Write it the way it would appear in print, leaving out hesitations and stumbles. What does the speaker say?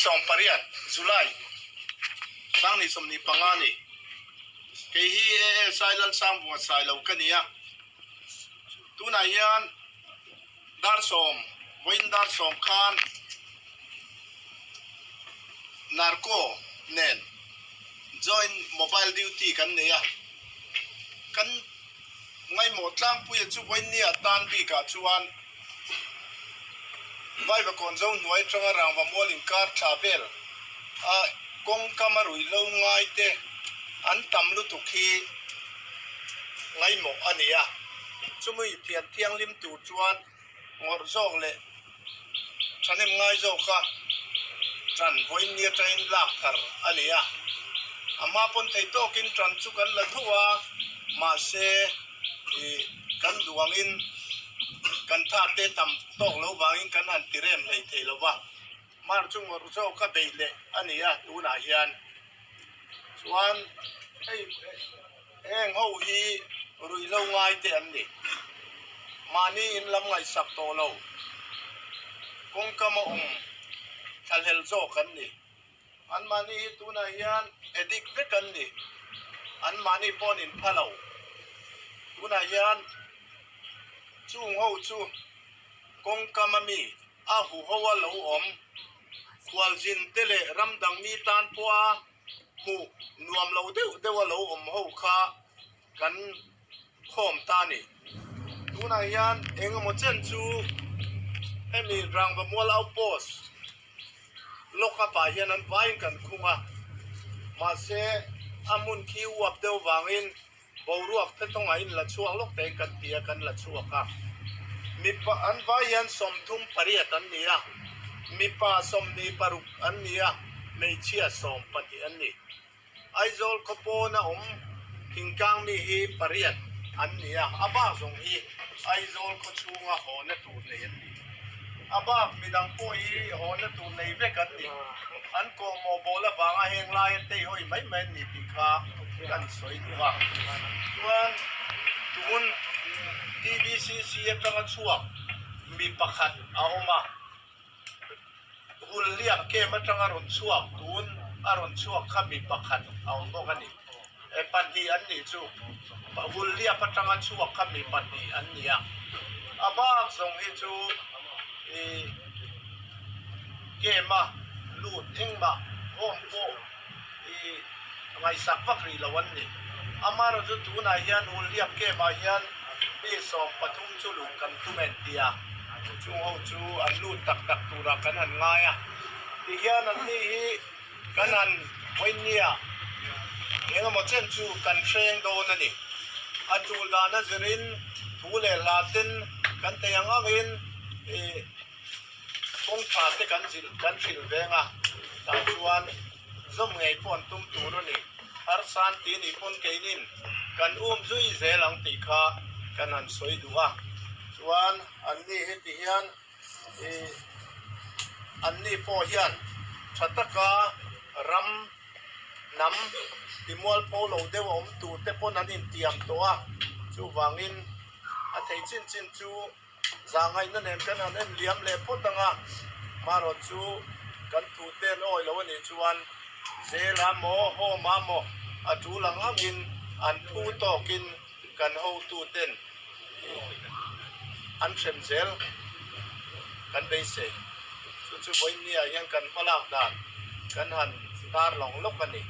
18 July 2025 a ni. Kei hi ASI Lalsangvunga Sailo ka ni a. Tunah hian dar sawm, vawiin dar sawm khan Narco nen joint mobile duty kan nei a. Kan ngaihmawh tlangpuia chu vawiin nia tan bikah chuan Vaivakawn zo hnuai atanga rangva mual inkar thla vel a kawngkam a ruihhlo ngai te an tam lutuk hi ngaihmawh a ni a. Chumi thian thianghlim tur chuan ngawrh zawk leh thahnem ngai zawka tan vawiin ni atangin lak thar a ni a. A hma pawn thei tawkin tan chu kan la tho a, mahse ih kan duangin kan tha te tam tawk lo vangin kan han ti rem hlei thei lo va. Mar chu ngawrh zawka beih leh a ni a tunah hian chuan hei Heng ho hi ruihhlo ngai te an ni. Mahni in lam ngaihsak tawh lo. Kawngkam a awm thlahlel zawk an ni. Anmahni hi tunah hian addict vek an ni. Anmahni pawh an inpha lo. Tunah hian chung ho chu kawngkam a mi a huho a lo awm. Khualzin te leh ramdang mi tan pawha hmuh nuam lo deuh deuh a lo awm ho kha kan khawm ta a ni. Tunah hian eng emaw chen chu hemi Rangva Mual Outpost lock up ah hian an vaiin kan khung a, mahse a hmun khi uap deuh vangin Boruak te tawngah in la chhuak lawk tein kan ti a, kan la chhuak a. Mipa an vai hian 38 an ni a, mipa 26 an ni a, hmeichhia 12 an ni. Aizawl khaw pawna awm thingtlang mi hi pariat an ni a, a bak zawng hi Aizawl khaw chhunga hawna tur nei an ni. A bak midang pawh hi hawna tur nei vek an ni. An kawhmawh bawl avanga heng laia teihawi mai mai an ni tih kha kan sawi duh a. Chuan tun TBCC atanga chhuak mi pakhat a awm a. Hulhliap camp atanga rawn chhuak tun a rawn chhuak kha mi pakhat a awm bawk a ni. E pahnih an nih chu Hulhliap atanga chhuak kha mi pahnih an ni a. A bak zawng hi chu i camp a lut engmah home pawh i ngaihsak vak rih lo an ni. Amaherawhchu chu tunah hian Hulhliap camp ah hian mi 13 chu luh kan tum en tia chung ho chu an lut tak tak turah kan han ngai a. Tihian an ni hi kan han vawinia engemaw chen chu kan hreng dawn a ni. A tul dan a zirin thu leh hla ten kan thei ang angin ih kawng tha te kan zilh kan hrilh veng a, tah chuan zawm ngei pawh an tum tur a ni. Harsan ti nih pawn keinin kan um zui zel ang tih kha kan han sawi duh a, chuan anni heti hian ih anni pawh hian tha taka ram hnam timualpho lo deuh a awm tur te pawn an intiam tawh a, chuvangin a thei chin chin chu Zahngaihna nen kan han en liam leh phawt ang a, hmarawt chu kan thute an awi lo a nih chuan Zela maw, Home-a maw a tul ang angin an phu tawkin kan hotuten an hrem zel kan beisei. Chu chu vawiinniah hian kan hmalak dan kan han tar lawng lawk a ni.